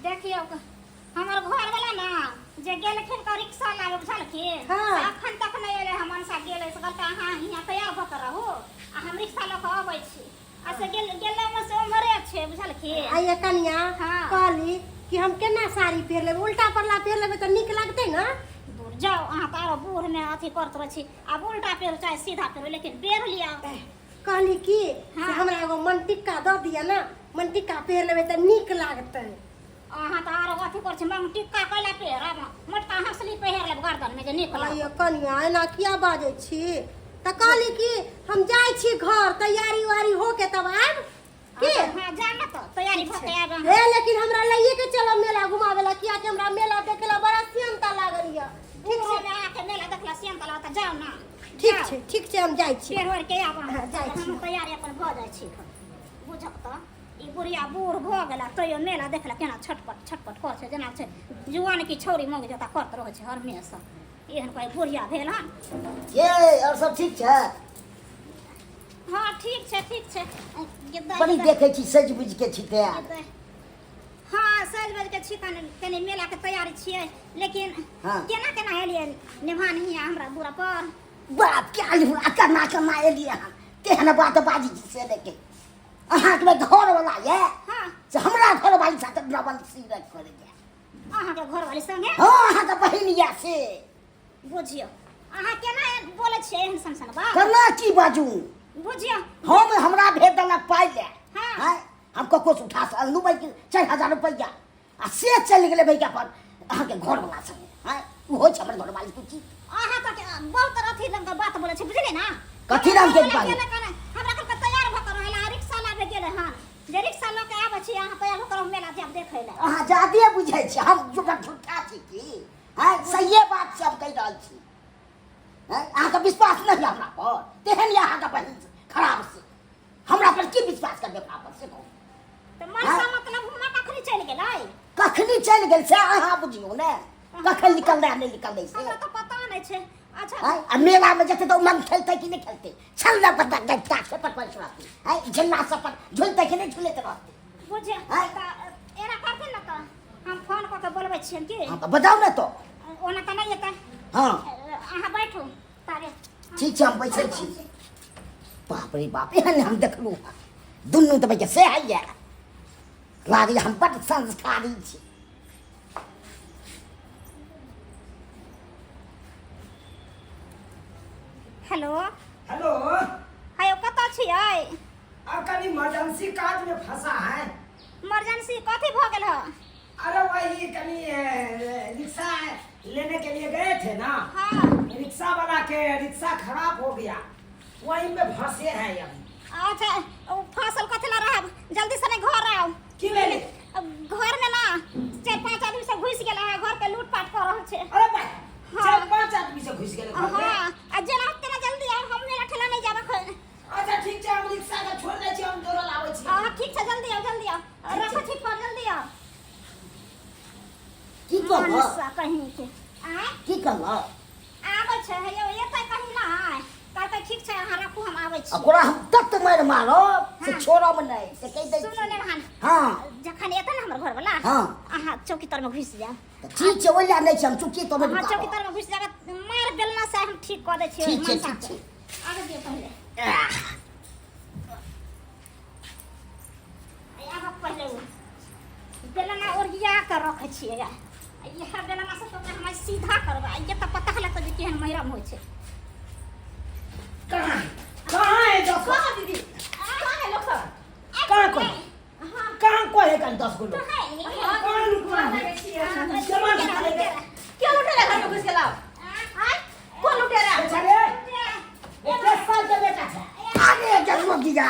देखियौ, हमर घर वाला ने जे गेलखिन तऽ रिक्शा लाबे, बुझलखिन? हाँ। से अखन तक नहि एलै। हम मनसा गेलै से कहलकै, अहाँ हियाँ तैयार भऽ कऽ रहू आ हम रिक्शा लऽ कऽ अबै छी। आ से गेल गेलै से ओम्हरे छै, बुझलखिन? आइए कनिया। हाँ। कहली कि हम केना साड़ी पहिर लेबै? उल्टा परला पहिर लेबै तऽ नीक लगतै ने? दूर जाउ, अहाँ तऽ आरो बूढ़मे अथी करैत रहै छी। आब उल्टा पेरू चाहे सीधा पेरू, लेकिन पेर लिअ। कहली कि हाँ। से हमरा एगो मनटिक्का दऽ दिअ ने, मनटिक्का पहिर लेबै तऽ नीक लागतै। अहाँ तऽ आरो अथी करै छी। मंगटिक्का कैला पहिरब? मोटका हँसली पहिर लेब गर्दनमे जे नीक लागत। आइए कनिया, एना किया बाजै छी? तऽ कहली कि हम जाइ छी घर, तैयारी उयारी होके तब आयब की? हाँ, जा ने तऽ तैयारी भऽ के आयब अहाँ। हे, लेकिन हमरा लइए के चलब मेला घुमावे ला, कियाकि हमरा मेला देखे ला बड़ा सियनता लागल यऽ। ठीक छै? बूढ़ोमे अहाँके मेला देखला सियनता लागत? तऽ जाउ ने। ठीक जाउ। छै, ठीक छै, हम जाइ छी। पेड़ ओढ़ के आब अहाँ। हाँ, जाइ छी। हम तैयारी अपन भऽ जाइ छी। बुझक तऽ ई बुढ़िया बूढ़ भऽ गेला, तैयो मेला देखला केना छटपट छटपट करै छै, जेना छै जुआन की छौड़ी मौगी जकाँ करत रहै छै हरमेशा। एहन कोइ बुढ़िया भेल हन? ये, और सब ठीक छै? हाँ, ठीक छै, ठीक छै। गे- बड़ी देखै छी सजि बुझि के छी तैयार। हाँ, सज बज के छी। कनि कनि मेला के तैयारी छियै, लेकिन केना केना एलियै निभान हिया हमरा दूरा पर? बाप के आलू, आ केना केना एलियै हन? तेहन बात बाजी छी से लेके अहाँके घर वाला ये से हमरा घर वाली साथ डबल सिगरेट करे। अहाँके घरवाली संगे? हाँ, अहाँके बहिन ये से। बुझियौ, अहाँ केना बोलै छियै एहन सन सन बात? केना की बाजू? बुझियौ। हम हमरा भेज देलक पाइ ले। हाँ। आँय, हम ककरो से उठा से अनलहुँ भाई 4000 रुपैआ, आ से चलि गेलै भैया पर अहाँके घरवला संगे। आँय, ओ होइ छै हमर घरवाली तू की? अहाँ तऽ बहुत अथी रंग के बात बोलै छी, बुझलियै ने? कथी रंग के बात? गेलै कने हमरा कहलकै तैयार भऽ कऽ रहै लए, रिक्शा लाबे गेलै हन। जे रिक्शा लऽ के आबै छी, अहाँ तैयार भऽ कऽ रहू, मेला जायब देखै लए। अहाँ जादे बुझै छी, हम जुगत झूठा छी की? आँय, सहिए बात छै हम कहि रहल छी। आँय, अहाँके विश्वास नहि यऽ हमरा पर? तेहन यऽ अहाँके बहिन खराब से हमरा पर की विश्वास करबै अपना पर से कहू? तऽ मनसा मतलब हुआँ कखनी चलि गेलै? कखनी चलि गेल से अहाँ बुझियौ ने, कखन निकललै आ नहि निकललै से। हमरा तऽ पता नहि छै। अच्छा। आँय, आ मेलामे जेतै तऽ ओ मन खेलतै कि नहि खेलतै? छल पता गट्टा से पर पर रहतै। आँय, झुलना सब पर झुलतै कि नहि झुलैत रहतै? बुझियौ। आँय? तऽ एना करथिन ने, तऽ हम फोन कऽ के बोलबै छियनि की? हाँ, तऽ बताउ ने तऽ। ओना तऽ नहि एतै। हाँ। अहाँ बैठू तारे। ठीक छै, हम बैसै छी। बाप रे बाप, एहन हम देखलहुँ हँ दुनू तऽ भैया से होइए लागैए हम बड्ड संस्कारी छी। हेलो। हेलो। हेयो, कतऽ छियै? अब कनी इमरजेंसी काज में फंसा है। इमरजेंसी कथी भऽ गेल ह? अरे वही कनी रिक्शा लेने के लिए गए थे ना। रिक्शा वाला के रिक्शा खराब हो गया, वही में फंसे हैं अभी। अच्छा, ओ फसल कथी ला रहब? जल्दी से नहीं घर आउ। की भेलै? अब घर में ना चार पांच आदमी सब घुसि गेल है, घर के लूटपाट कर रहल छै। अरे भाई! हाँ। चार पांच आदमी से घुस गेल घर में? हाँ, आ जेना तेना जल्दी आउ, हम मेला ठेला नहीं जाब एखन। अच्छा, ठीक छै, हम रिक्शा के छोड़ दै छी, हम दौड़ल आबै छी। हाँ, ठीक छै, जल्दी आउ, जल्दी आउ। रखै छी फोन, जल्दी आउ। की कहलह? मनसा कहीं के आँय? की कहलह? आबै छै। हेयौ, एतै कहीं ना कहलकै, ठीक छै, अहाँ राखू, हम आबै छी। ओकरा हम तत मारि मारब से हाँ। छोड़ब नहि, से कहि दै सुनू छी। ने भान। हाँ। जखन एतै ने हमर घरवला, अहाँ चौकी तर में घुसि जायब। तऽ ठीक छै, ओहि लए नहि छै, हम चुकी तो अहाँ चौकी तर में घुसि जायब, मार बेलना से हम ठीक कऽ दै छियै। ठीक छै। मनसा ठीक के। छै। आबै दियौ पहिले। आब पहिले ओ बेलना ओरिया कऽ रखै छियै। इएह बेलना से तऽ ओकरा हम सीधा करबै। ये तऽ पता लगतै जे केहन मैरम होइ छै। कहाँ कहाँ है 10 गो? कहाँ दीदी, कहाँ है लोग सब? कहाँ को कहाँ को है कन 10 गो लोग? कहाँ है? कहाँ लुटवा है? जमा लुटा ले। क्यों लुटेरा घर में घुस के लाओ? आय, कौन लुटेरा? बेटा रे, ए 10 साल के बेटा छै। अरे जन्म दिया।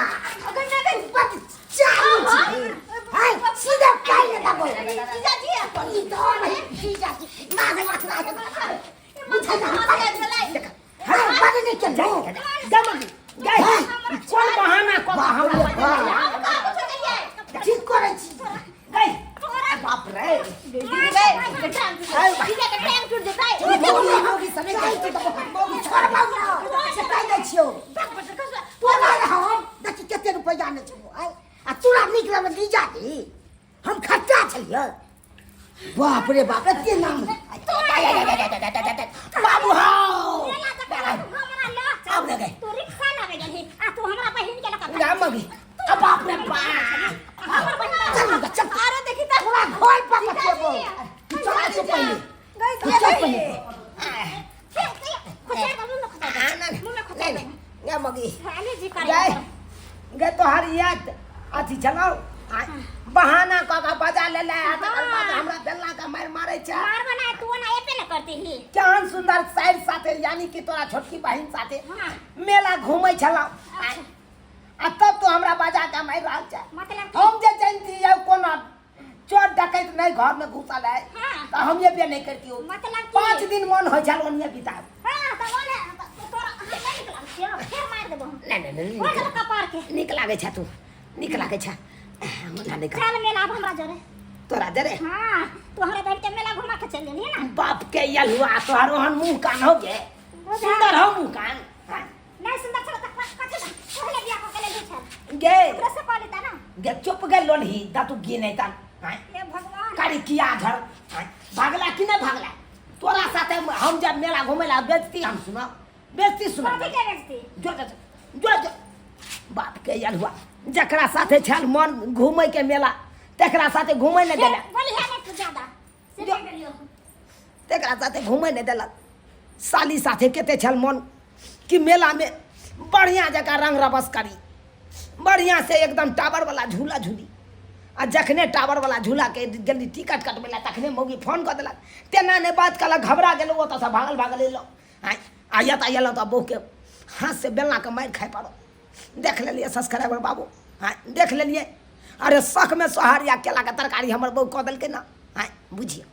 अगर ना गई बड चालू छी। हाय, सीधा काई लगा बोल। जीजा जी। ई तो नहीं जीजा जी मारे मारे बुझा जा। हां, बड नहीं के जाओ। जमा गई, कोन बहाना कऽ के हमरा बाप रे बाप। कहाँ कुछ करिए? ठीक करै छी। गई। बाप रे। दीदी गए के टांग टूट, जीजा के टांग टूट जेतै। छोड़ बाबू, से कहि दै छियौ तोरा। हम देखी कते रुपैआ नहि छौ। आय, आ तोरा नीक लगल जीजा जी? हम खर्चा छलियै। बाप रे बाप एते नाम बाबू हाउ मेला देखला तू हमरा ल चल। आब लगे। तू रिक्शा लगे गेलही आ तू हमरा बहिन के लगा गा मगी आ बाप रे बाप हमर बहिन चल मगा चल अरे देखी त पूरा घर पर कतेबो चल तू पहिले गई तू चल पहिले खुचाई दे मुंह में खुचाई दे मुंह में खुचाई दे गे मगी खाली जी करे गए गए तोहर याद अथी छलौ बहाना कऽ के बजा लेले आ तकर बाद हमरा बेलना के मारि मारै छै मार बना तू ना एपे न करती ही केहन सुंदर साइड साथे यानी कि तोरा छोटकी बहिन साथे हाँ। मेला घूमै छलौ आ तब तो हमरा बजा के मारि रहल छै मतलब कि हम जे जानती है कोनो चोर डकैत नहीं घर में घुसल है हाँ। तो हम ये भी नहीं करती मतलब कि 5 दिन मन हो छल ओनिए बिताब हाँ तो ओने तो तोरा हम नहीं निकलल छियो फेर मार देबो हम नहीं नहीं नहीं हो गेल कपार के नीक लागै छै तू नीक लागै छै हमरा नहीं चल मेला अब हमरा जरे तोरा जरे हाँ तू हमरा बहिन के मेला घुमा के चल गेली ना बाप के यलुआ तोहर ओहन मुंह कान हो गे सुंदर हो मुंह कान हाँ। नहीं सुंदर छल त कथी ना पहले बियाह क के लेली छल गे ओकरा से कह लेता ना गे चुप गे लोलही दा तू गी नहीं तान हाँ। हे भगवान कारी किया घर हाँ। भागला कि नहीं भागला तोरा साथे हम जब मेला घूमे ला बेजती हम सुना बेजती सुना कथी के बेचती जो जो जो जो बाप के यलुआ जकरा साथे छल मन घूमे के मेला तकरा साथे घूमे नहीं देलक बोली है नहीं तू ज्यादा से जो- नहीं बोलियो तकरा साथे घूमे नहीं देलक साली साथे कते छल मन कि मेला में बढ़िया जगह रंग रबस करी बढ़िया से एकदम टावर वाला झूला झूली आ जखने टावर वाला झूला के जल्दी टिकट कटबै ला तखने मौगी फोन कऽ देलक तेना नहि बात कलक घबरा गेलहुँ ओतऽसँ भागल भागल एलहुँ आँय आयत अयलहुँ तऽ बहूके हाथ से बेलनाके मारि खाइ पड़ल देख लेलियै सब्सक्राइबर बाबू आँय देख लेलियै अरे शखमे सोहारी आ केलाके तरकारी हमर बहू कऽ देलकै ने आँय बुझियौ।